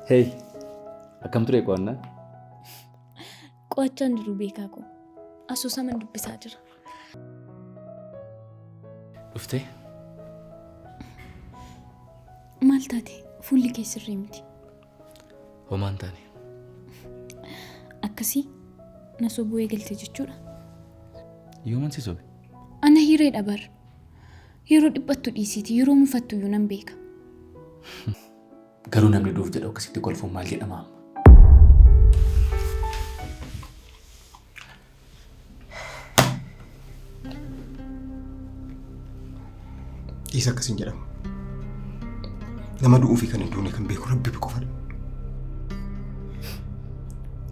Hey, akkam ture qo'annaan? Qo'achaan jiru beekaa koo. Asoosaman dubbisaa jira. Dhuftee? Maal taate? Fuulli kee sirrii miti. Homaa hin taane. Akkasii na sobuu eegalte jechuudha. Yooman si sobe? Ana hireedha bar. Yeroo dhiphattu dhiisiiti yeroo mufattu iyyuu nan beeka. Garuu namni du'uuf jedhu akkasitti kolfuun maal jedhama amma? Dhiisa akkas hin jedhamu. Nama du'uu fi kan hin duune kan beeku Rabbi qofadha.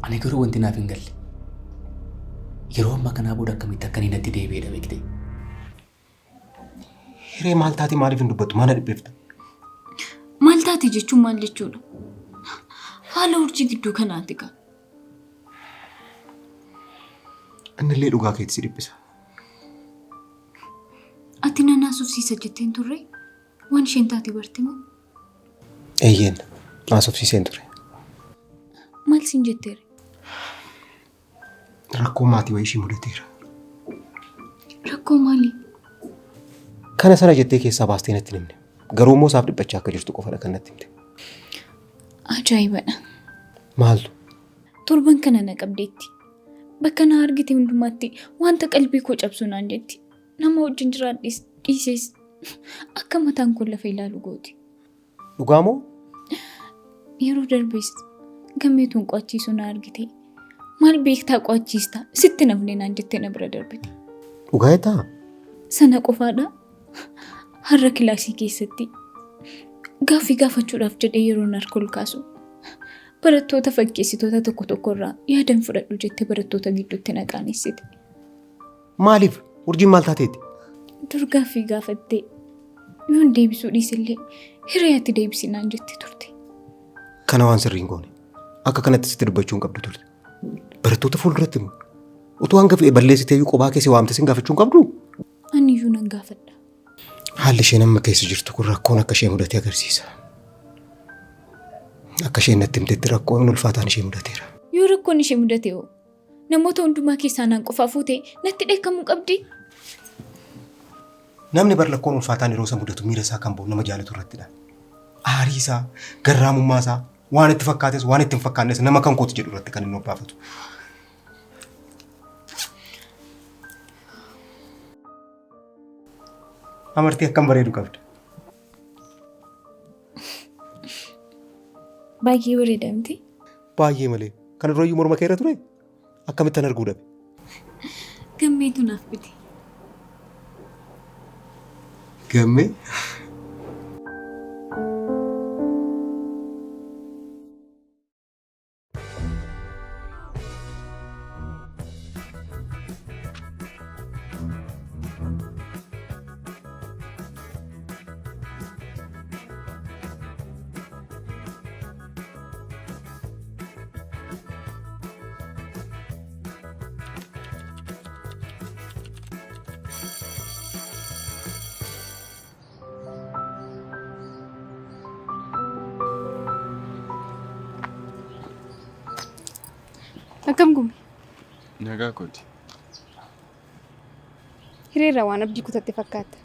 Ani garuu wanti naaf hin galle. Yeroo ammaa kanaa booda akkamitti akka inni natti deebi'edha beektee. Hiree maal taate maaliif hin dubbattu? Maal na dhiphifta? Maal taate jechuun maal jechuudha? Haala urjii gidduu kanaati kaa. Innillee dhugaa keetti si dhiphisa. Ati nan haasofsiisa jetteen turre waan isheen taate barte moo? Eeyyeen haasofsiiseen ture. Maal siin jetteere? Rakkoo maatii wayii ishii mudateera. Rakkoo maalii? Kana sana jettee keessaa baastee natti hin himne. Garuu immoo isaaf dhiphachaa akka jirtu qofadha kan natti himte. Ajaa'ibadha. Maaltu? Torban kana na qabdeetti. Bakka na argite hundumaatti wanta qalbii koo cabsu naan jetti. Nama wajjin jiraadhes dhiises akka mataan koo lafa ilaalu gooti. Dhugaa moo? Yeroo darbes gammeetuun qo'achiisuu na argite. Maal beektaa qo'achiista sitti nafne naan jettee na bira darbite. Dhugaa jettaa? Sana qofaadha. Har'a kilaasii keessatti gaaffii gaafachuudhaaf jedhee yeroon harka ol kaasu barattoota fakkeessitoota tokko tokko irraa yaadan fudhadhu jettee barattoota gidduutti na qaanessite. Maaliif? Urjiin maal taateetti? Dur gaaffii gaafattee yoon deebisuu dhiisellee hiree ati deebisi naan jetti turte. Kana waan sirrii hin goone. Akka kanatti sitti dubbachuu hin qabdu turte. Barattoota fuulduratti immoo utuu hanga fe'e balleessitee iyyuu qophaa keessa waamte sin gaafachuu hin qabdu. Ani iyyuu nan gaafadha. Haalli isheen amma keessa jirtu kun rakkoon akka ishee mudate agarsiisa. Akka isheen natti himtetti rakkoon ulfaataan ishee mudateera. Yoo rakkoon ishee mudate hoo? Namoota hundumaa keessaa naan qofaa fuutee natti dheekkamuu qabdi? Namni bar rakkoon ulfaataan yeroo isa mudatu miira isaa kan ba'u nama jaalatu irrattidha. Aarii isaa, garraamummaa isaa, waan itti fakkaates waan itti hin fakkaannes nama kan kooti jedhu irratti kan inni obbaafatu. Amartii akkam bareedu qabda. Baay'ee bareeda miti. Baay'ee malee. Kana durayyuu morma kee irra ture? Akkamittan arguu dhabe? Gammeetu naaf bite. Gammee? Akkam gumi? Nagaa kooti. Hireerraa waan abdii kutatte fakkaata.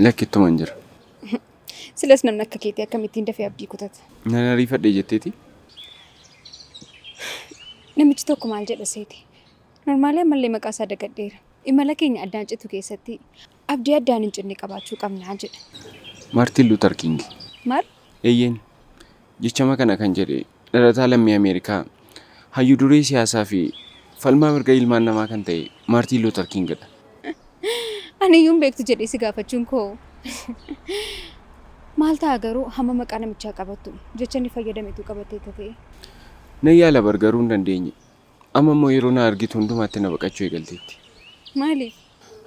Lakki ittuman jira. Silas namni akka keetii akkamittiin dafee abdii kutata? Nan ariifadhe jetteeti? Namichi tokko maal jedha seete? Normaalii ammallee maqaa isaa dagadheera. Imala keenya addaan citu keessatti abdii addaan hin cinne qabaachuu qabnaa jedha. Maartiin Luuter Kiingi. Maal? Eeyyeen. Jechama kana kan jedhe dhalataa lammii Ameerikaa hayyu duree siyaasaa fi falmaa mirga ilmaan namaa kan ta'e Maartiin Luuter Kiingidha. Ani iyyuu hin beektu jedhee si gaafachuun koo maal ta'a garuu hamma maqaa namichaa qabattu jecha inni fayyadametu qabatteetta ta'e. Nan yaala bar garuu hin dandeenye. Amma immoo yeroo na argitu hundumaatti na baqachuu eegalteetti. Maaliif?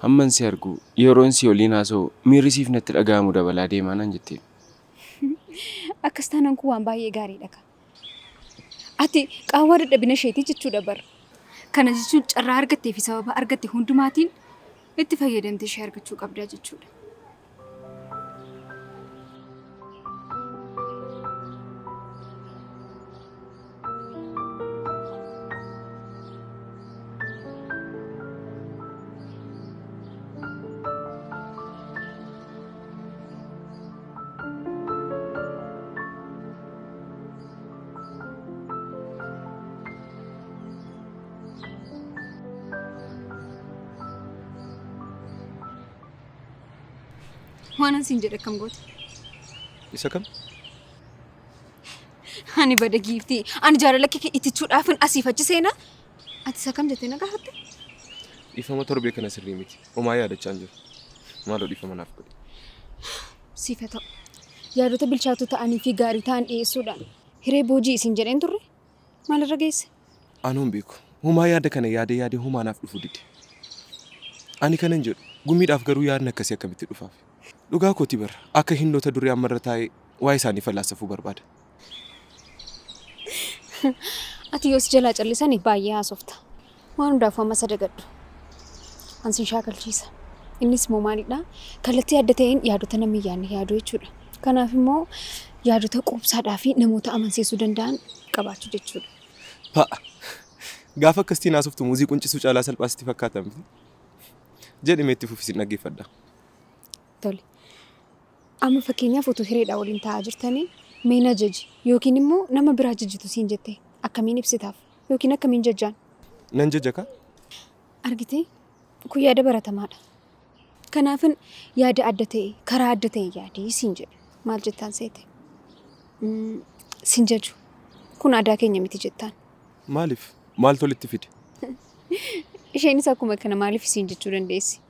Hamman si argu, yeroon si waliin haasa'u miirri siif natti dhaga'amu dabalaa deema naan jetteen. Akkas taanaan kun waan baay'ee gaariidha kaa. Ati qaawwaa dadhabina isheetii jechuudha bar. Kana jechuun carraa argattee fi sababa argatte hundumaatiin itti fayyadamtee ishee argachuu qabda jechuudha. Waan an siin jedhe akkam goota? Isa kam? Ani bada giiftii. Ani jaalala kee itichuudhaafin asiif achi seenaa. Ati isa kam jettee na gaafatte? Dhiifama torbee kana sirrii miti. Homaa yaadachaa hin jiru. Maaloo dhiifama naaf godhi. Siif haa ta'u. Yaadota bilchaatoo ta'anii fi gaarii ta'an dhiyeessuudhaan hiree boojii isin jedheen turre maalirra geesse? Anoo hin beeku. Homaa yaada kana yaadee yaadee homaa naaf dhufuu dide. Ani kanan jedhu gumiidhaaf garuu yaadni akkasii akkamitti dhufaaf? Dhugaa kooti bara akka hindoota durii ammarra taa'ee waa'ee isaanii falaasafuu barbaada. Ati yoo si jalaa callisani baay'ee haasofta. Waan hundaafuu amma sadagadhu. An sin shaakalchiisa. Innis immoo maalidha? Kallattii adda ta'een yaadota namni hin yaadne yaaduu jechuudha. Kanaaf immoo yaadota quubsaadhaa fi namoota amansiisuu danda'an qabaachuu jechuudha. Pa'a! Gaafa akkasitiin haasoftu muuzii quncisuu caalaa salphaa sitti fakkaata miti? Jedhi mee itti fufi sin dhaggeeffadha. Tole. Amma fakkeenyaaf utuu hireedhaa waliin taa'aa jirtanii mee na jaji yookiin immoo nama biraa jajitu siin jette akkamiin ibsitaaf yookiin akkamiin jajjaan? Nan jaja kaa. Argitee? Kun yaada baratamaadha. Kanaafin yaada adda ta'e karaa adda ta'e yaadii siin jedhe. Maal jettaan seete? Sin jaju. Kun aadaa keenya miti jettaan. Maaliif? Maaltu walitti fide? Isheenis akkuma kana maaliif siin jechuu dandeessi.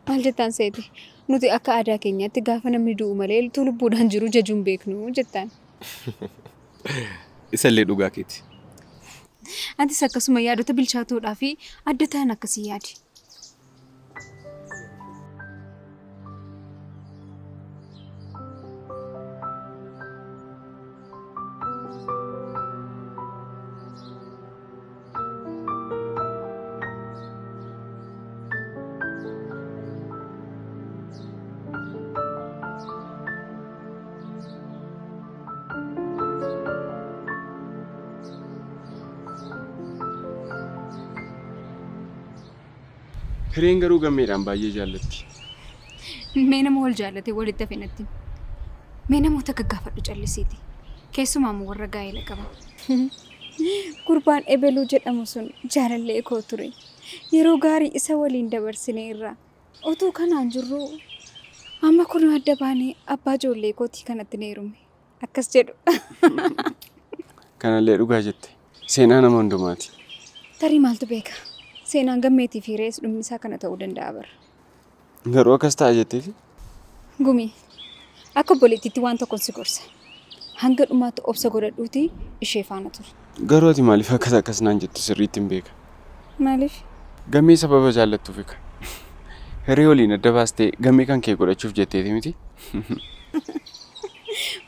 Maal jettaan seete? Nuti akka aadaa keenyaatti gaafa namni du'u malee utuu lubbuudhaan jiru jajuu hin beeknu jettaan. Isallee dhugaa keeti. Atis akkasuma yaadota bilchaatoodhaa fi adda ta'an akkasii yaadi. Hireen garuu Gammeedhaan baay'ee jaallatti. Mee nama wal jaallatee walitti hafe natti himi. Mee namoota gaggaafadhu callisiiti. Keessumaa immoo warra gaa'ela qaban. Gurbaan ebeluu jedhamu sun jaalallee koo ture. Yeroo gaarii isa waliin dabarsineerra. Utuu kanaan jirruu amma kunoo adda baanee abbaa ijoollee kootii kanatti na heerume. Akkas jedhu. Kanallee dhugaa jette. Seenaa nama hundumaati. Tarii maaltu beeka? Seenaan Gammeetii fi Hirees dhumni isaa kana ta'uu danda'a bar. Garuu akkas ta'a jetteeti? Gumii, akka obboleettiitti waan tokkon si gorsa. Hanga dhumaatti obsa godhadhuutii ishee faana turi. Garuu ati maaliif akkas akkas naan jettu sirriittin beeka. Maaliif? Gammee sababa jaallattuufika. Hiree waliin adda baastee Gammee kan kee godhachuuf jetteeti miti?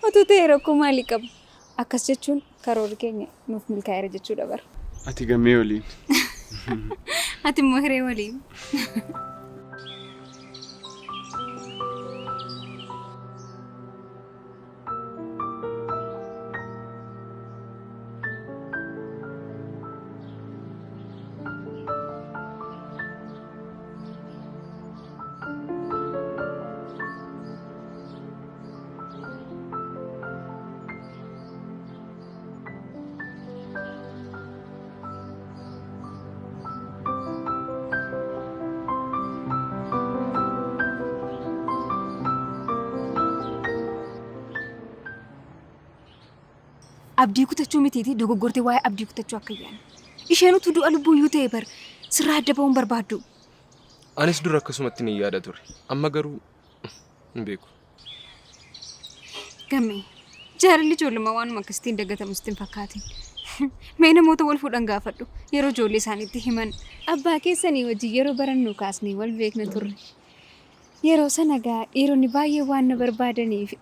Utuu ta'ee rakkoo maalii qaba? Akkas jechuun karoorri keenya nuuf milkaa'eera jechuudha bar. Ati Gammee waliin. Ati immoo Hiree waliin. Abdii kutachuu mitiitii dogoggortee waa'ee abdii kutachuu akka hin yaadne. Isheen utuu du'a lubbuuyyuu ta'e bar sirraa adda ba'uu hin barbaaddu. Anis dur akkasumatti ni yaada ture. Amma garuu hin beeku. Gammee, jaalalli ijoollummaa waanuma akkasittiin dagatamu sitti hin fakkaatin. Mee namoota wal fuudhan gaafadhu. Yeroo ijoollee isaaniitti himan. Abbaa keessanii wajjin yeroo barannuu kaasnee wal beekna turre. Yeroo sana egaa dhiironni baay'een waan na barbaadaniif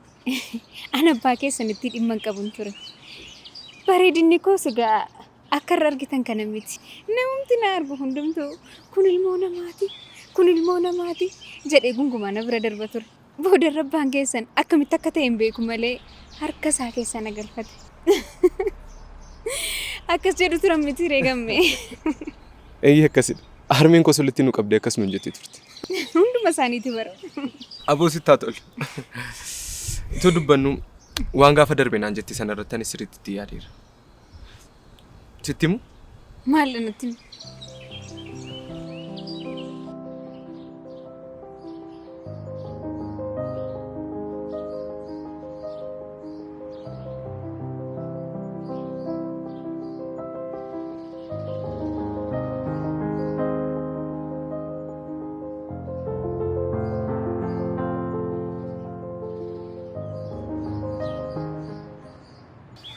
an abbaa keessanitti dhimma hin qabun ture. Bareedinni koos egaa akka irra argitan kana miti. Namumti na argu hundumtuu kun ilmoo namaati, kun ilmoo namaati jedhee gungumaa na bira darba ture. Boodarra abbaan keessan akkamitti akka ta'e hin beeku malee harka isaa keessa na galfate. Akkas jedhu turan miti ree gammee. Eeyyee akkasidha. Harmeen koos walitti nu qabdee akkas nuun jettee turte. Hunduma isaaniiti bara. Aboo sitti haa tolu. Utuu dubbannuu waan gaafa darbe naan jette sana irratti anis sirriitti itti yaadeera. Sitti himu? Maal natti himi?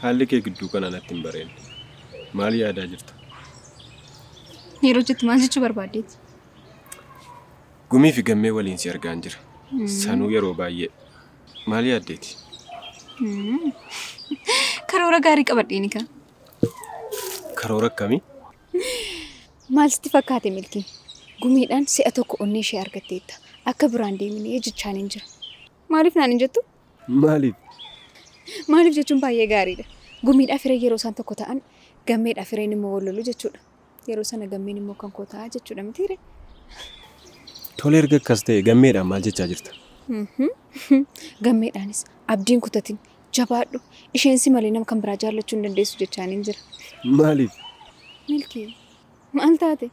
Haalli kee gidduu kana natti hin bareedne. Maal yaadaa jirta? Yeroo jettu maal jechuu barbaaddeeti? Gumii fi gammee waliin si argaan jira. Sanuu yeroo baay'ee. Maal yaaddeeti? Karoora gaarii qabadheeni kaa. Karoora akkamii? Maal sitti fakkaate Milkii? Gumiidhaan si'a tokko onnee ishee argatteetta. Akka biraan deeminee jechaan hin jira. Maaliif naan hin jettu? Maaliif? Maaliif jechuun baay'ee gaariidha. Gumiidhaaf hiree yeroo isaan tokko ta'an gammeedhaaf hireen immoo wal lolu jechuudha. Yeroo sana gammeen immoo kan koo ta'a jechuudha mitiire. Tole erga akkas ta'e gammeedhaan maal jechaa jirta? Gammeedhaanis abdiin kutatin jabaadhu isheen si malee nama kan biraa jaallachuu hin dandeessu jechaan hin jira. Maaliif? Milkii maal taate?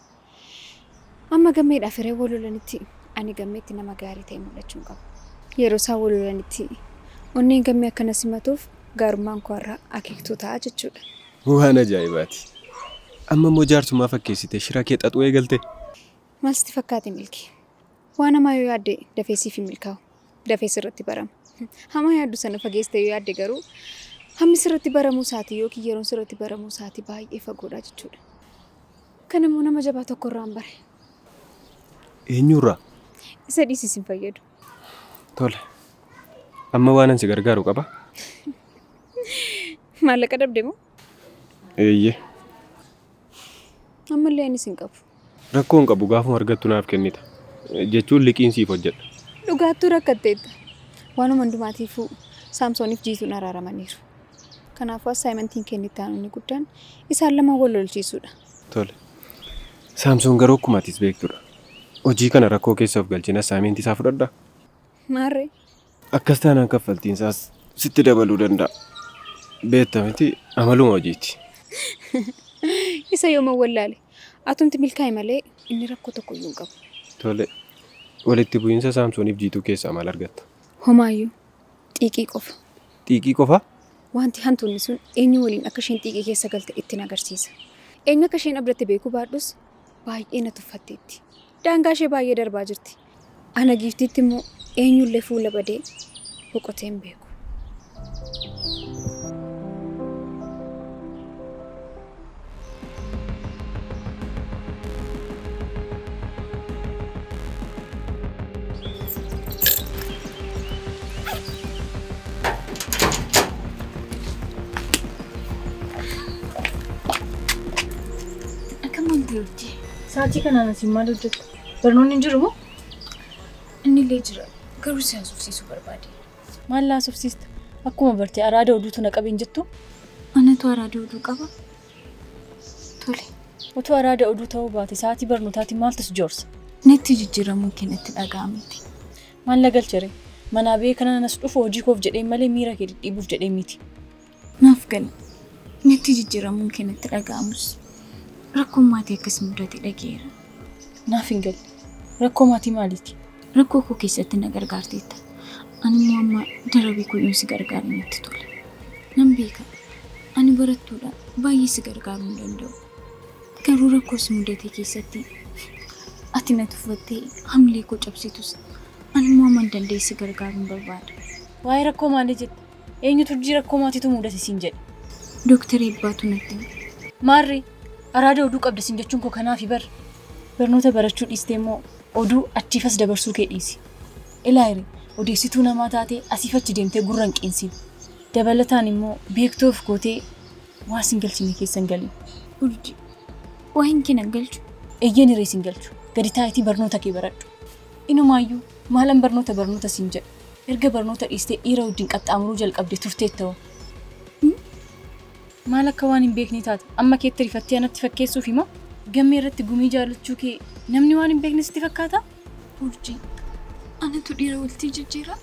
Amma gammeedhaaf hiree wal lolanitti ani gammeetti nama gaarii ta'e mul'achuu hin qabu. Yeroo isaan wal lolanitti onneen gammee akkana simatuuf gaarummaan koo irraa akeektuu ta'a jechuudha. Waan ajaa'ibaati. Amma immoo jaarsummaa fakkeessitee shira kee xaxuu eegalte. Maal sitti fakkaate Milkii? Waan hamaa yoo yaadde dafee siif hin milkaa'u. Dafee sirratti barama. Hamaa yaaddu sana fageessitee yoo yaadde garuu hammi sirratti baramuu isaatii yookiin yeroon sirratti baramuu isaatii baay'ee fagoodha jechuudha. Kan immoo nama jabaa tokko irraan bare. Eenyurraa? Isa dhiisis hin fayyadu. Tole. Amma waan ani si gargaaru qaba. Maallaqa dhabde moo? Eeyyee. Ammallee anis hin qabu. Rakkoo hin qabu gaafuma argattu naaf kennita. Jechuun liqiin siif hojjedha. Dhugaattuu rakkatteetta. Waanuma hundumaatiifuu Saamsooniif jiituun araaramaniiru. Kanaafuu assaayimentiin kennitti aanu inni guddaan isaan lama wal lolchiisuudha. Tole. Saamsoon garuu akkuma atis beektudha. Hojii kana rakkoo keessa of galchina assaayimentii isaa fudhadhaa. Maarree? Akkas taanaan kaffaltiin isaas sitti dabaluu danda'a. Beekta miti amaluma hojiiti. Isa yooma wallaale. Atumti milkaa'e malee inni rakkoo tokko iyyuu hin qabu. Tole. Walitti bu'iinsa Saamsooniif jiituu keessaa maal argatta? Homaayyuu xiiqii qofa. Xiiqii qofa? Wanti hantuunni sun eenyu waliin akka isheen xiiqii keessa galte ittiin agarsiisa. Eenyu akka isheen abdatte beekuu baadhus baay'ee na tuffatteetti. Daangaa ishee baay'ee darbaa jirti. Ana giiftiitti immoo eenyullee fuula badee boqotee hin beeku. Akkam wanti hojii? Sa'aatii kanaan asiin maal hojjetta? Barnoonni hin jiru moo? Inni illee jira. Garuu si haasofsiisuu barbaade. Maal na haasofsiista? Akkuma bartee araada oduutu na qabeen jettu? Anatu araada oduu qaba. Tole. Utuu araada oduu ta'uu baate sa'aatii barnootaatiin maaltu si joorsa? Natti jijjiiramuun kee natti dhaga'ameeti. Maal na galchere? Manaa ba'ee kanaan as dhufu hojii koof jedhee malee miira kee dhidhiibuuf jedhee miti. Naaf gala. Natti jijjiiramuun kee natti dhaga'amus rakkoon maatii akkas mudate dhageera. Naaf hin galle. Rakkoo maatii maaliiti? Rakkoo koo keessatti na gargaarteetta. Ani immoo amma darabee koo si gargaara natti tola. Nan beeka. Ani barattuudha. Baay'ee si gargaaruu hin danda'u. Garuu rakkoo si mudate keessatti ati na tuffattee hamilee koo cabsitus ani immoo amma hin danda'e si gargaaruun barbaada. Waa'ee rakkoo maalii jetta? Eenyutu hojii rakkoo maatiitu mudate siin jedhe? Dooktar Eebbaatu natti hime. Maarree araada oduu qabda siin jechuun koo kanaafi bar. Barnoota barachuu dhiistee immoo oduu achiifas dabarsuu kee dhiisi. Ilaayiri odeessituu namaa taatee asiif achi deemtee gurra hin qeensin. Dabalataan immoo beektuu of gootee waa sin galchine keessa hin galin. Urji, waa'een kee nan galchu. Eeyyeen hiree sin galchu. Gadi taa'itii barnoota kee baradhu. Inumaayyuu maalan barnoota barnoota siin jedha. Erga barnoota dhiistee dhiira wajjin qaxxaamuruu jalqabde turteet ta'u. Maal akka waan hin beekne taate amma keetti rifattee anatti fakkeessuuf himoo? Gammee irratti gumii jaallachuu kee namni waan hin beekne sitti fakkaata? Urji, anatu dhiira walitti jijjiira?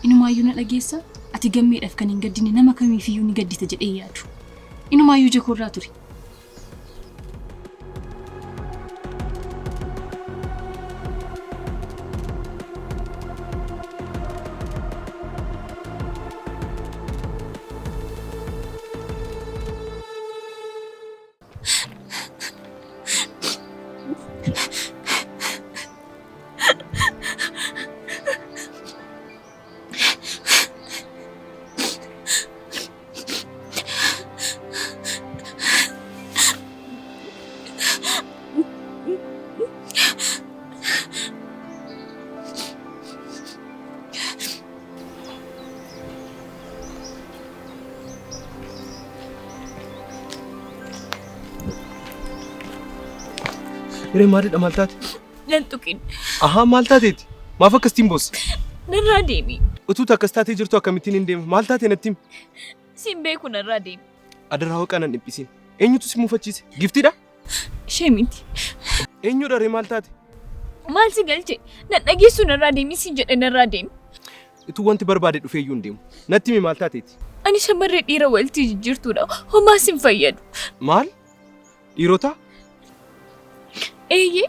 Inumaayyuu na dhageessa ati gammeedhaaf kan hin gaddine nama kamiifiyyuu ni gaddita jedhee yaadu. Inumaayyuu ija koorraa ture. Hiree maalidha maal taate? Nan tuqin. Ahaa maal taateeti? Maaf akkasitiin boossa? Narraa deemi. Utuu akkas taatee jirtu akkamittiin hin deema? Maal taate natti himi? Sin beeku narraa deemi. Adaraa hooqaa nan dhiphisin. Eenyutu si muufachiise? Giftiidha? Ishee miti. Eenyudha ree maal taate? Maal si galche? Nan dhageessu narraa deemi sin jedhe narraa deemi. Utuu wanti barbaade dhufee iyyuu hin deemu. Natti himi maal taateeti? Ani shamarree dhiira walitti jijjiirtuudha. Homaa sin fayyadu. Maal? Dhiirota? Eeyyee.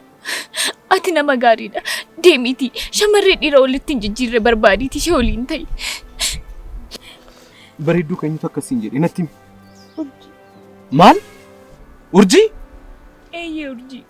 Ati nama gaariidha. Deemiitii shamarree dhiira walitti hin jijjiirre barbaadiiti ishee waliin ta'i. Bareedduu keenyutu akkasiin jedhe natti himi. Maal? Urjii? Eeyyee Urjii.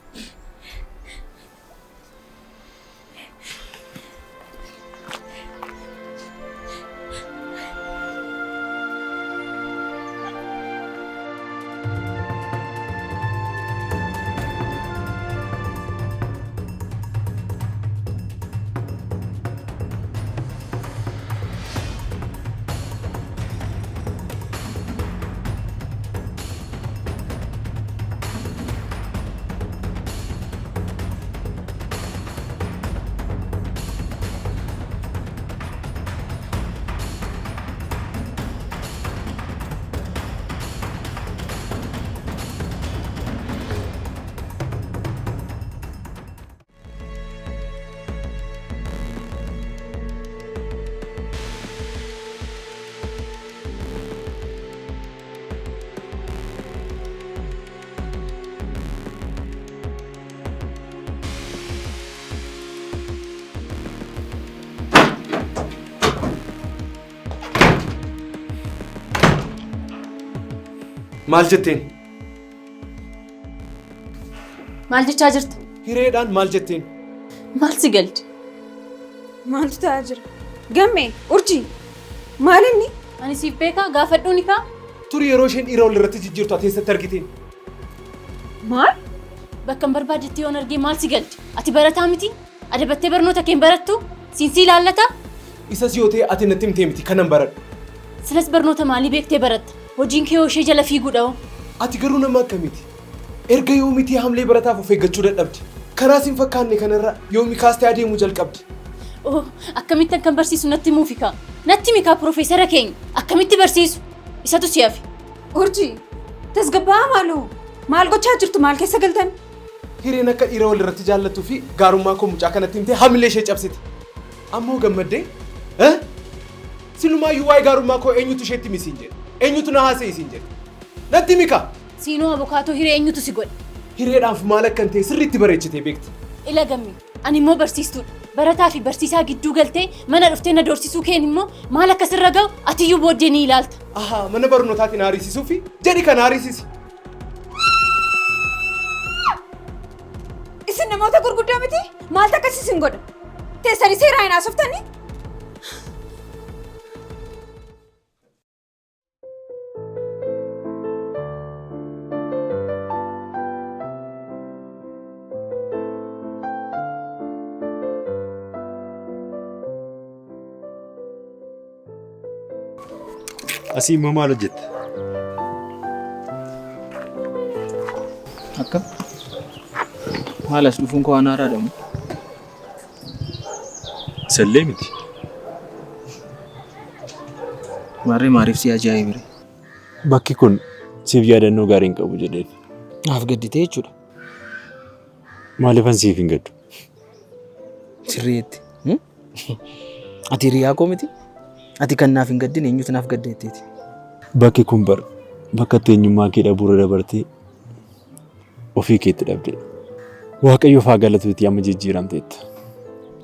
Maal jetteen? Maal jechaa jirta? Hireedhaan maal jetteen? Maal si galche? Maaltu ta'aa jira? Gammee, Urjii, maal inni? Ani siif beekaa gaafadhuuni kaa? Turi yeroo isheen dhiira wal irratti jijjiirtu ati eessatti argiteen? Maal? Bakka hin barbaadetti yoon argee maal si galche? Ati barataa miti? Adabattee barnoota kee hin barattu? Siin si ilaallata? Isas yoo ta'e ati natti himtee miti kanan baradhu. Silas barnoota maalii beektee baratta? Hojiin kee ishee jala fiiguudha hoo? Ati garuu nama akkamiiti? Erga yoomiitii hamlee barataaf of eeggachuu dadhabde? Karaa siin fakkaanne kanarra yoomi kaastee adeemuu jalqabde? Oh, akkamitti akkan barsiisu natti himuufi kaa? Natti himi kaa piroofeesara keenya. Akkamitti barsiisu? Isatu si hafe. Urjii, tasgabbaa'aa maaloo? Maal gochaa jirtu? Maal keessa galtan? Hireen akka dhiira wal irratti jaallattuu fi gaarummaa koo mucaa kanatti himtee hamilee ishee cabsite. Ammoo gammaddee? Silumaayyuu waa'ee gaarummaa koo eenyutu isheetti himi siin jedhe? Eenyutu na haasa'e siin jedhe? Natti himi kaa? Siinoo abukaatoo hiree eenyutu si godhe? Hireedhaaf maal akkan ta'e sirriitti bareechitee beekti. Ila gamme, ani immoo barsiistuudha. Barataa fi barsiisaa gidduu galtee mana dhuftee na doorsisuu keen immoo maal akka sirra ga'u atiyyuu booddee ni ilaalta. Ahaa, mana barnootaatiin haariisisuu fi jedhi kan haariisisi. Isin namoota gurguddaa miti? Maaltu akkas isin godha? Teessanii seeraa hin haasoftanii? Asii immoo maal hojjetta? Akkam? Maal as dhufuun koo waan haaraadha moo? Isallee miti. Maarree maariif si ajaa'ibire? Bakki kun siif yaadannoo gaarii hin qabu jedheen. Naaf gadditee jechuudha. Maaliifan siif hin gaddu? Sirriitti. Ati hiriyaa koo miti? Ati kan naaf hin gaddine eenyutu naaf gadda jetteeti? Bakki kun bar bakka itti eenyummaa kee dhabuurra dabartee ofii keetti dhabdedha. Waaqayyoof haa galatuutii amma jijjiiramteetta.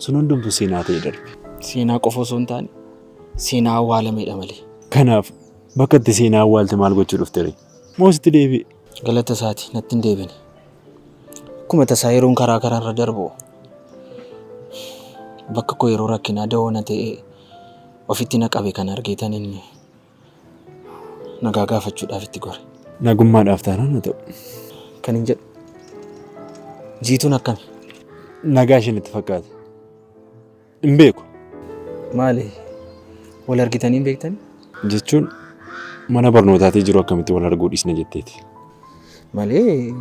Sun hundumtuu seenaa ta'ee darbe. Seenaa qofa osoo hin taane seenaa awwaalameedha malee. Kanaaf bakka itti seenaa awwaalte maal gochuu dhufte ree? Moo sitti deebi'e? Galata isaati natti hin deebine. Akkuma tasaa yeroon karaa karaarra darbu bakka koo yeroo rakkinaa dawoo na ta'ee ofitti na qabe kana argeetan inni nagaa gaafachuudhaaf itti gore. Nagummaadhaaf taanaan haa ta'u. Kan hin jedhu jiituun akkami? Nagaa isheen itti fakkaata. Hin beeku. Maali? Wal argitanii hin beektanii? Jechuun mana barnootaatii jiru akkamitti wal arguu dhiisna jetteeti. Malee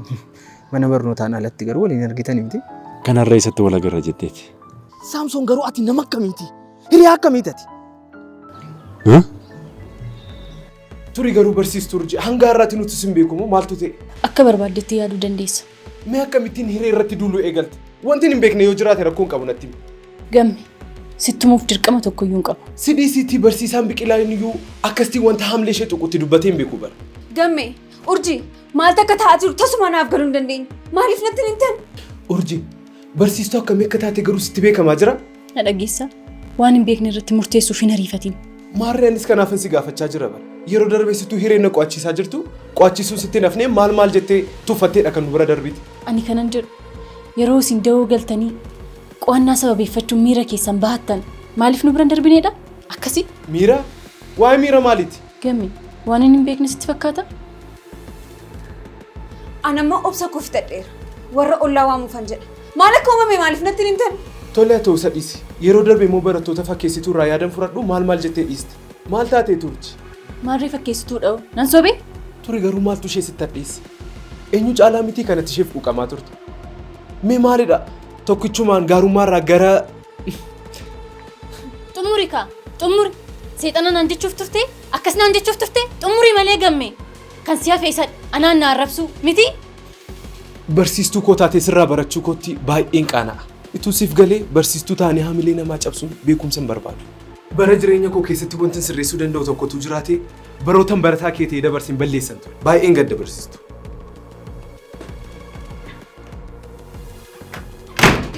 mana barnootaan alatti garuu waliin argitanii miti. Kanarra eessatti wal agarra jetteeti. Saamsoon garuu ati nama akkamiiti? Hiriyaa akkamiiti ati? Turi garuu barsiistuu Urjii hanga har'aatti nuti sin beeku moo maaltu ta'e? Akka barbaaddetti yaaduu dandeessa. Mee akkamittiin hiree irratti duuluu eegalte? Wanti hin beekne yoo jiraate rakkoon qabu natti himi. Gamme sittumuuf dirqama tokkoyyuu hin qabu. CDCT barsiisaan Biqilaa iyyuu akkasitti wanta hamlee ishee tuqutti dubbatee hin beeku bara. Gamme, Urjii, maaltu akka ta'aa jiru tasuma naaf galuu hin dandeenye. Maaliif natti hin himtan? Urjii, barsiistuu akkamii akka taate garuu sitti beekamaa jira? Na dhageessaa? Waan hin beekne irratti murteessuuf hin ariifatin. Maarree anis kanaafan si gaafachaa jira bara. Yeroo darbe situu hireen na qo'achiisaa jirtu qo'achiisuun sitti hin hafnee maal maal jettee tuffatteedha kan nu bira darbite. Ani kanan jedhu yeroo isin dawoo galtanii qo'annaa sababeeffachuun miira keessan bahattan maaliif nu bira hin darbineedha? Akkasii? Miira? Waa'ee miira maaliiti? Gamme, waanin hin beekne sitti fakkaata? An amma obsa koo fixadheera. Warra ollaa waamuufan jedha. Maal akka uumame maaliif natti hin himtan? Tole haa ta'u isa dhiisi. Yeroo darbe immoo barattoota fakkeessituu irraa yaadan fudhadhu maal maal jettee dhiiste. Maal taateeti Urji? Maarree fakkeessituudha hoo? Nan sobee? Ture garuu maaltu ishee sitti hadheesse? Eenyu caalaa mitii kan ati isheef quuqamaa turte? Mee maalidha tokkichumaan gaarummaa irraa gara. Xumuri kaa! Xumuri! Seexana naan jechuuf turtee? Akkas naan jechuuf turtee? Xumuri malee Gammee! Kan si hafe isadha. Anaan na arrabsuu mitii? Barsiistuu koo taatee sirraa barachuu kootti baay'een qaana'a. Utuu siif galee barsiistuu taanee hamilee namaa cabsuun beekumsa hin barbaadu. Bara jireenya koo keessatti wantin sirreessuu danda'u tokko utuu jiraatee barootan barataa kee ta'ee dabarse hin balleessan ture. Baay'een gadda barsiistuu.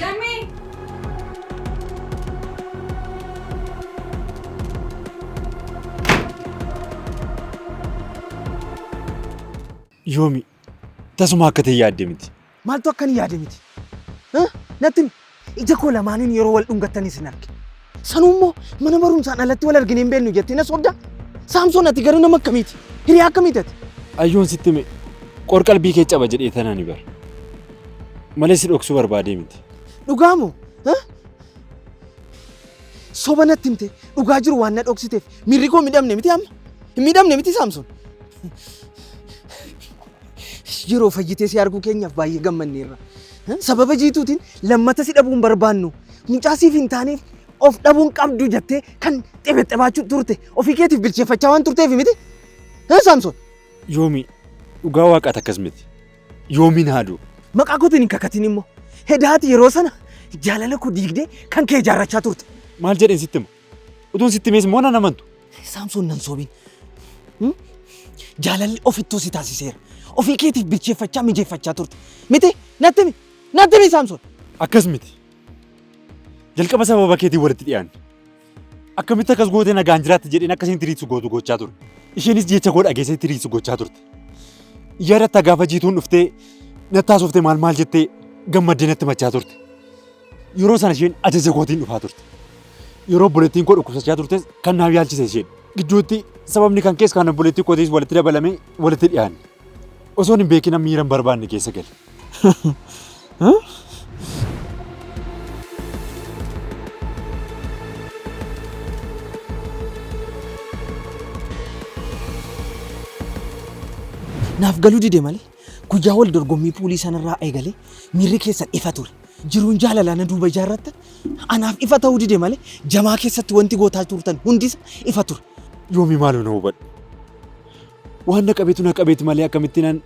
Gammee! Yoomi tasuma akka ta'e yaadde miti. Maaltu akkan yaade miti? Natti himi. Ija koo lamaaniin yeroo wal dhungattanis sin arge. Sanuu immoo mana barumsaan alatti wal arginee hin beeknu jettee na sobdaa? Saamsoon ati garuu nama akkamiiti? Hiriyaa akkamiiti ati? Ayyoon sitti hime qorqalbii kee caba jedhee tanani bar. Malee si dhoksuu barbaadee miti. Dhugaa moo? Soba natti himte dhugaa jiru waan na dhoksiteef miirri koo midhamne miti amma? Hin miidhamne miti Saamsoon? Yeroo fayyitee si arguu keenyaaf baay'ee gammanneerra. Sababa jiituutiin lammata si dhabuu hin barbaannu. Mucaa siif hin taaneef of dhabuu hin qabdu jettee kan xebexebaachuu turte ofii keetiif bilcheeffachaa waan turteef miti? Saamsoon? Yoomi dhugaa waaqaati akkas miti. Yoomiin haaduu. Maqaa kootiin hin kakatin immoo. Hedaati yeroo sana jaalala koo diigdee kan kee ijaarrachaa turte. Maal jedheen sitti hima? Utuun sitti himees immoo nan amantu. Saamsoon nan soobin. Jaalalli ofittoo si taasiseera. Ofii keetiif bilcheeffachaa mijeeffachaa turte. Miti natti himi. Natti himi Saamsoon. Akkas miti. Jalqaba sababa keetiin walitti dhiyaanne. Akkamitti akkas gootee nagaan jiraatta jedheen akka isheen tiriitsu gootu gochaa ture. Isheenis jecha koo dhageessee tiriitsu gochaa turte. Yaadatta gaafa jiituun dhuftee natti haasoftee maal maal jettee gammaddee natti machaa turte. Yeroo sana isheen ajaja kootiin dhufaa turte. Yeroo obboleettiin koo dhukkubsachaa turtes kan naaf yaalchise isheen. Gidduutti sababni kan kees kan obboleettii kootiis walitti dabalamee walitti dhiyaanne. Osoon hin beekin miira hin barbaanne keessa gale. Naaf galuu dide malee guyyaa wal dorgommii puulii sanarraa eegalee miirri keessan ifa ture. Jiruun jaalalaa na duuba ijaarrattan anaaf ifa ta'uu dide malee jamaa keessatti wanti gootaa turtan hundisa ifa ture. Yoomi maaloo na hubadhu. Waan na qabeetu na qabeeti malee akkamittiinan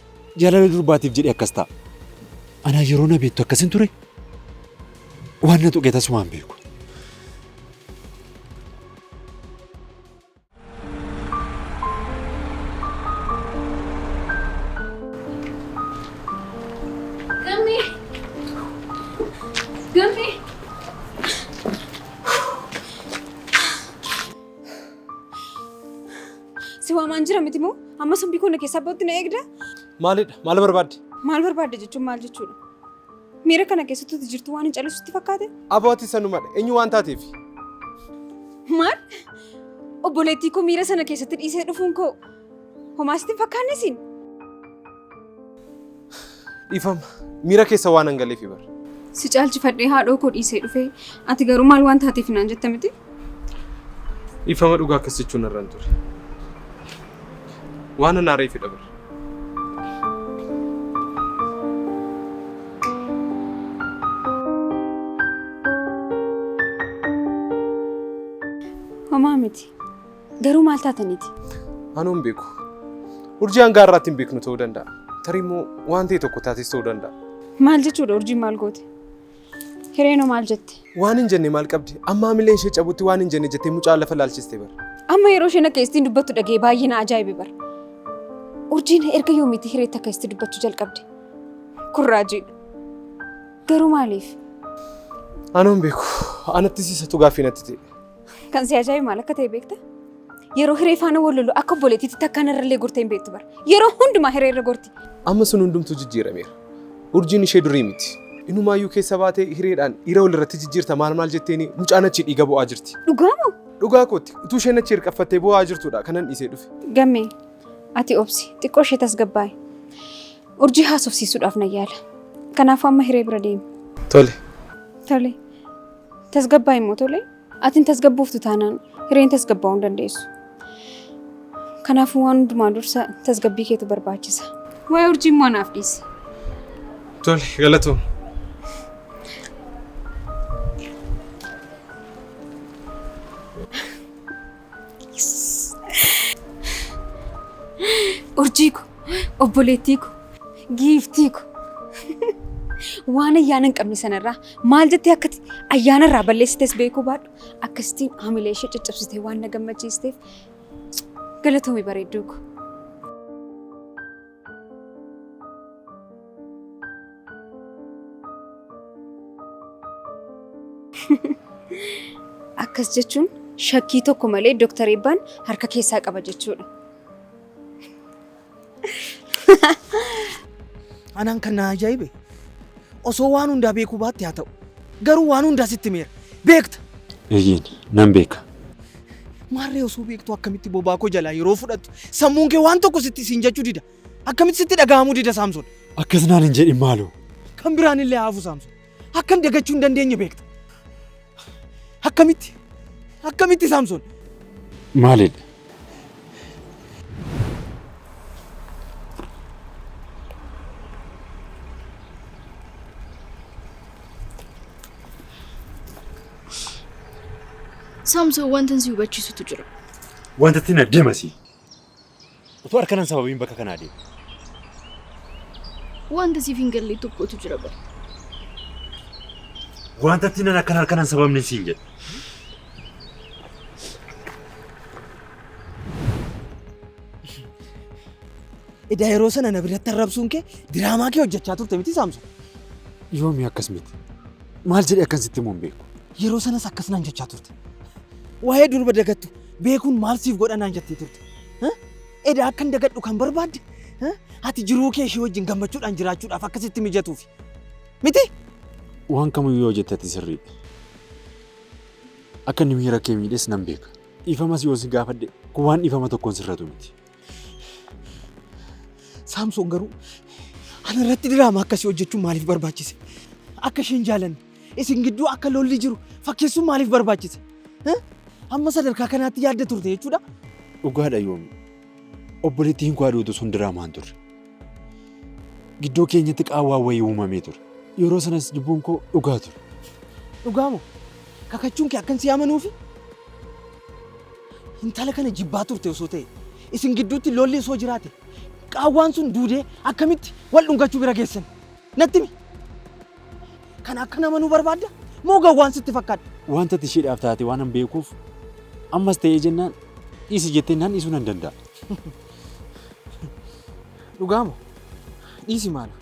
jaalala durbaatiif jedhee akkas ta'a. Anaa yeroo na beektu akkasin ture. Waan na tuqe tasumaan beeku. Gammee! Gammee! Si waamaan jira miti moo? Amma sombii koo na keessaa ba'utti na eegda? Maalidha? Maal barbaadde? Maal barbaadde jechuun maal jechuudha? Miira kana keessatti utuu jirtu waan hin callisu sitti fakkaate? Aboo ati sanumadha. Eenyu waan taateef? Maal? Obboleettii koo miira sana keessatti dhiisee dhufuun koo homaa sitti hin fakkaanne siin? Dhiifama. Miira keessa waan hangaleefi bar. Si caalchifadhee haadhoo koo dhiisee dhufee ati garuu maal waan taateef naan jette miti? Dhiifama dhugaa akkas jechuun narra hin ture. Waan an aareefidha bar. Homaa miti. Garuu maal taataniiti? Anoo hin beeku. Urjii hanga har'aatti hin beeknu ta'uu danda'a. Tarii immoo waan ta'e tokko taates ta'uu danda'a. Maal jechuudha urjiin maal goote? Hireenoo maal jette? Waan hin jenne maal qabdi? Amma hamileen ishee cabutti waan hin jenne jettee mucaa lafa laalchiste bar. Amma yeroo isheen akka istiin dubbattu dhaga'e baay'ee na ajaa'ibe bar. Urjiin erga yoomiitti hireetti akka isti dubbachuu jalqabde? Kun raajiidha. Garuu maaliif? Anoo hin beeku. Anattis isatu gaaffii natti ta'e. Kan si ajaa'ibe maal akka ta'e beekta? Yeroo hiree faana wal lolu akka obboleettiitti takkaan irrallee gortee hin beektu bara. Yeroo hundumaa hiree irra gorti. Amma sun hundumtuu jijjiirameera. Urjiin ishee durii miti. Inumaayyuu keessa baatee hireedhaan dhiira wal irratti jijjiirta maal maal jetteeni mucaan achii dhiiga bo'aa jirti. Dhugaa moo? Dhugaa kooti. Utuu isheen achi hirqaffattee bo'aa jirtudha kanan dhiisee dhufe. Gammee ati obsi xiqqoo ishee tasgabbaa'i. Urjii haasofsiisuudhaaf nan yaala. Kanaafuu amma hiree bira deemi. Tole. Tole. Tasgabbaa'i immoo tole. Ati hin tasgabbooftu taanaan hireen tasgabbaa'uu hin dandeessu. Kanaafuu waan hundumaa dursa tasgabbii keetu barbaachisa. Waa'ee urjii immoo anaaf dhiisi. Tole galatoom. Urjii ko, obboleettii ko, giiftii ko. Waan ayyaana hin qabne sanarraa maal jettee akka ayyaana irraa balleessites beekuu baadhu akkasittiin hamilee ishee caccabsitee waan na gammachiisteef galatoomi bareedduu ko. Akkas jechuun shakkii tokko malee Dooktar Eebbaan harka keessaa qaba jechuudha. Anaan kan na ajaa'ibe osoo waan hundaa beekuu baatte haa ta'u garuu waan hundaa sitti himeera beekta. Eeyyeen nan beeka. Maarree osoo beektuu akkamitti bobaa koo jalaa yeroo fudhattu sammuun kee waan tokko sitti siin jechuu dida. Akkamitti sitti dhaga'amuu dida Saamson. Akkas naan hin jedhin maaloo. Kan biraan illee haa hafu Saamson. Akkan dagachuu hin dandeenye beekta. Akkamitti? Akkamitti Saamson? Maalidha? Saamsoon wantan si hubachiisutu jira. Wanta ittiin adeemasi. Utuu harka nan sababiin bakka kanaa deema. Wanta siif hin galle tokkotu jira bara. Wanta ittiin akkan harka nan sababni siin jedhe. Edaa yeroo sana na biratti arrabsuun kee diraamaa kee hojjechaa turte miti Saamsoon. Yoomi akkas miti. Maal jedhee akkan sitti himu hin beeku. Yeroo sanas akkas naan jechaa turte. Waa'ee durba dagattu beekuun maal siif godha naan jettee turte. Edaa akkan dagadhu kan barbaadde ati jiruu kee ishee wajjin gammachuudhaan jiraachuudhaaf akkasitti mijatuufi. Miti? Waan kamiyyuu yoo jette ati sirriidha. Akka inni miira kee miidhes nan beeka. Dhiifamas yoo si gaafadhe kun waan dhiifama tokkoon sirratu miti. Saamsoon garuu ana irratti diraamaa akkasii hojjechuun maaliif barbaachise? Akka isheen jaalanne isin gidduu akka lolli jiru fakkeessuun maaliif barbaachise? Amma sadarkaa kanaatti yaadda turte jechuudha? Dhugaadha yoomi. Obboleettiin koo aduutu sun diraamaa hin turre. Gidduu keenyatti qaawwaa wayii uumamee ture. Yeroo sanas jibbuun koo dhugaa ture. Dhugaa moo? Kakachuun kee akkan si amanuufi? Intala kana jibbaa turte osoo ta'e isin gidduutti lolli osoo jiraate qaawwaan sun duudee akkamitti wal dhungachuu bira geessan? Natti himi. Kana akkan amanuu barbaadda? Moo gawwaan sitti fakkaadha? Wanta ati isheedhaaf taate waan an beekuuf ammas ta'ee jennaan dhiisi jettee naan dhiisuu nan danda'a. Dhugaa moo? Dhiisi maalo.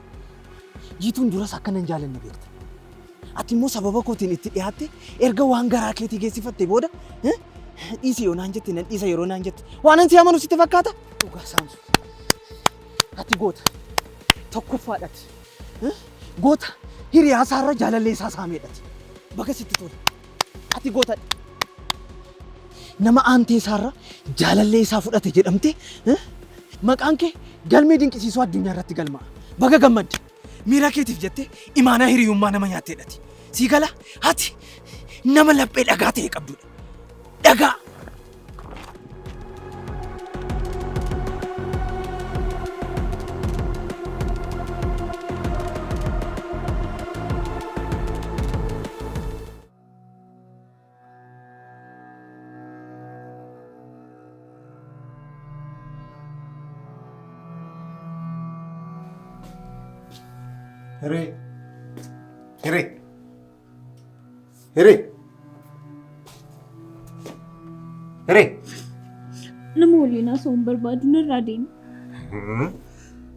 Jiituun duras akka nan jaalanne beekta. Ati immoo sababa kootiin itti dhiyaatte erga waan garaa keetii geessifatte booda dhiisi yoo naan jette nan dhiisa yeroo naan jette waan an si amanu sitti fakkaata? Dhugaa Saamsoon. Ati goota. Tokkoffaadhati. Goota hiriyaa isaarra jaalallee isaa saameedhati. Baga sitti tole. Ati gootadha. Nama aantee isaarra jaalallee isaa fudhate jedhamte maqaan kee galmee dinqisiisoo addunyaa irratti galmaa'a. Baga gammadde. Miira keetiif jettee imaanaa hiriyummaa nama nyaatteedhati. Sii gala ati nama laphee dhagaa ta'e qabdudha. Dhagaa! Hiree. Hiree. Hiree. Hiree. Nama waliin haasa'uu hin barbaadu narraa deemi.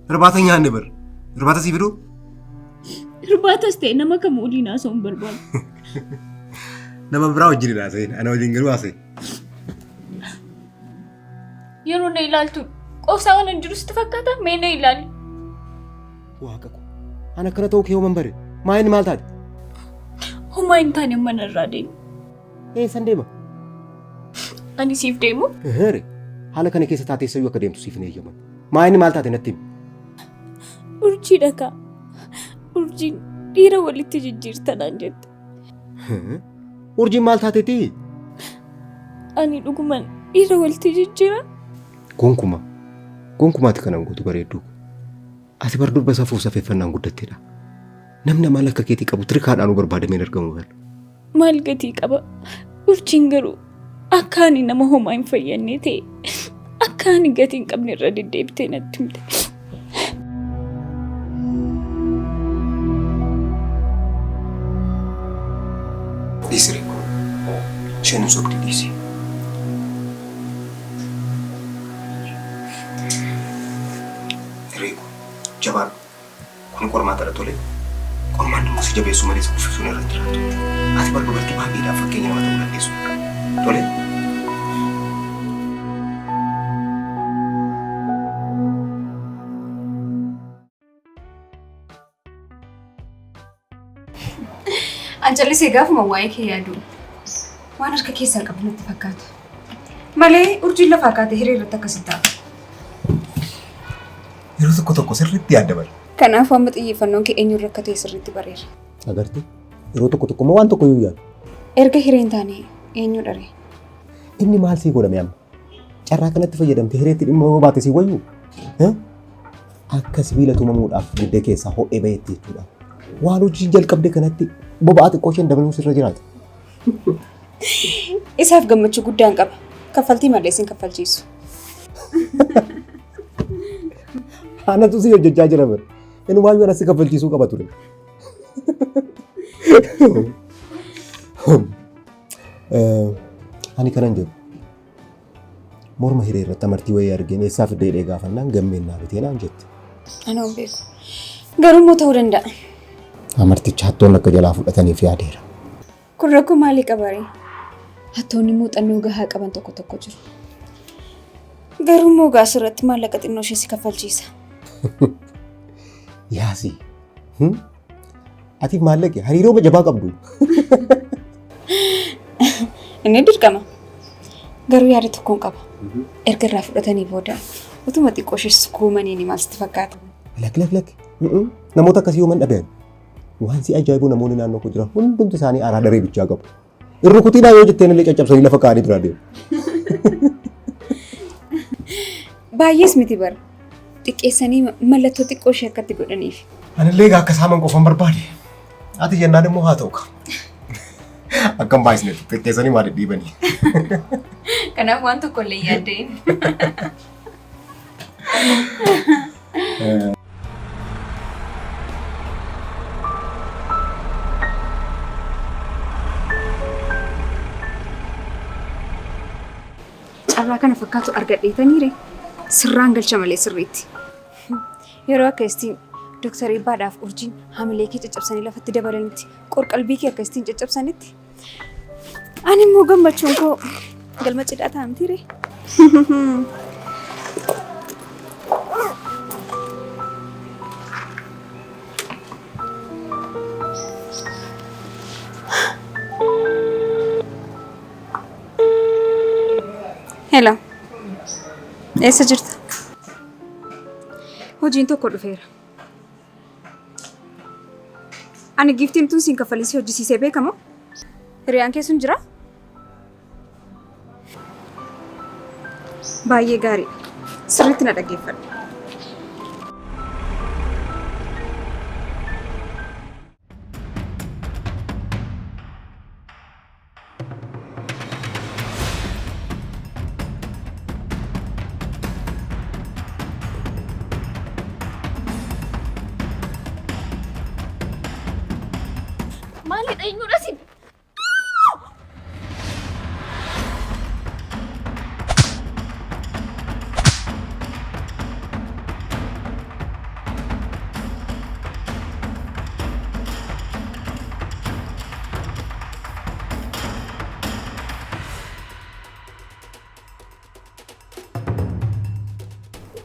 Irbaata nyaanne bar. Irbaata sii fiduu? Irbaatas ta'e nama kam waliin haasa'uu hin barbaadu. Nama biraa wajjin hin haasa'in. Ana wajjin garuu haasa'i. Yeroo na ilaaltu qofsaa waan hin jiru sitti fakkaata mee na ilaali. Waaqa koo. Ani akkana ta'uu kee yooman bare? Maa inni maal taate? Homaa hin taane mana irraa deemi. Eessan deema? Ani siif deemu? Ehere. Haala kana keessa taatee eessayyuu akka deemtu siif hin eeyyaman. Maa inni maal taate natti himi? Urjiidha kaa. Urjiin dhiira walitti jijjiirta naan jette. Urjiin maal taateeti? Ani dhuguman dhiira walitti jijjiira? Gonkumaa. Gonkumaati kanan gootu bareedduu. Ati bar durba safuuf safeeffannaan guddatteedha. Namni amala akka keetii qabu tirikaadhaanuu barbaadamee hin argamu bar. Maal gatii qaba? Urjiin garuu akka ani nama homaa hin fayyadne ta'e akka ani gatii hin qabne irra deddeebitee natti himte. Dhiisi Riikoo. Isheen hin sobdi dhiisi. Riikoo jabaadhu. Kun qormaatadha tole. Qormaanni immoo si jabeessuu malee si kuffisuun irra hin jiraatu. Ati bar dubartii baay'eedhaaf fakkeenya nama ta'uu dandeessu. Tole. An callisee gaafuma waa'ee kee yaadu waan harka keessaa qabu natti fakkaata. Malee urjiin lafaa kaatee hiree irratti akkas hin taatu. Yeroo tokko tokko sirriitti yaadda bara. Kanaafuu amma xiyyeeffannoon kee eenyurra akka ta'e sirriitti bareera. Agartee? Yeroo tokko tokko immoo waan tokko iyyuu yaadu. Erga hiree hin taane eenyudha ree? Inni maal sii godhame amma? Carraa kanatti fayyadamtee hireetti dhimma yoo baate sii wayyuu? Akka sibiila tumamuudhaaf ibidda keessaa ho'ee bahetti jechuudha. Waan hojii jalqabde kanatti boba'aa xiqqoo isheen dabaluu sirra jiraata. Isaaf gammachuu guddaan qaba. Kaffaltii malee sin kaffalchiisu. Anatu si hojjechaa jira bara. Inumaayyuu anas si kaffalchiisuu qaba ture. Ani kanan jedhu morma hiree irratti amartii wayii argeen eessaa fidde jedhee gaafannaan gammeen naa bitee naan jette. Anoo hin beeku. Garuu immoo ta'uu danda'a. Amarticha hattoonni akka jalaa fudhataniif yaadeera. Kun rakkoo maalii qaba ree? Hattoonni muuxannoo gahaa qaban tokko tokko jiru. Garuu immoo egaa asirratti maallaqa xinnoo ishee si kaffalchiisa. Yaasii. Atiif maallaqi hariiroo jabaa qabdu. Inni dirqama. Garuu yaada tokkoon qaba. Erga irraa fudhatanii booda utuma xiqqoo ishee sukkuumanii maal sitti fakkaata? Lak lak lak. Namoota akkasii yooman dhabe ani. Waan si ajaa'ibu namoonni naannoo koo jiran hundumti isaanii aaraa daree bichaa qabu. Hin rukutiinaa yoo jetteen illee caccabsanii lafa kaa'anii biraa deemu. Baay'ees miti bara. Xiqqeessanii mallattoo xiqqoo ishee akkatti godhaniif. Anillee egaa akka saaman qofan barbaade. Ati jennaan immoo haa ta'u ka. Akkam baay'isne xiqqeessanii maa dhidhiibanii. Kanaaf waan tokko illee hin yaadda'in. Carraa kana fakkaatu argadheetaniire sirraan galcha malee sirriitti. Yeroo akka istiin Dooktar Eebbaadhaaf Urjiin hamilee kee caccabsanii lafatti dabalanitti qorqalbii kee akka istiin caccabsanitti ani immoo gammachuun koo galma cidhaa ta'a mitiire. Hello. Eessa jirta? Hojiin tokko dhufeera. Ani giiftiin tun siin kaffalii si hojjisiisee beekamoo? Hiriyaan kee sun jiraa? Baay'ee gaariidha. Sirriitti na dhaggeeffadhu. Maalidha eenyudha sin?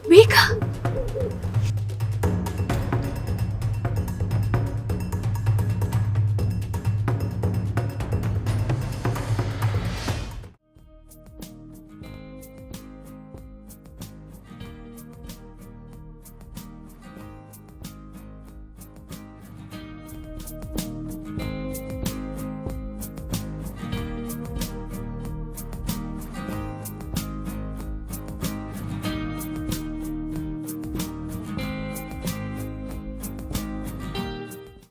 Beekaa!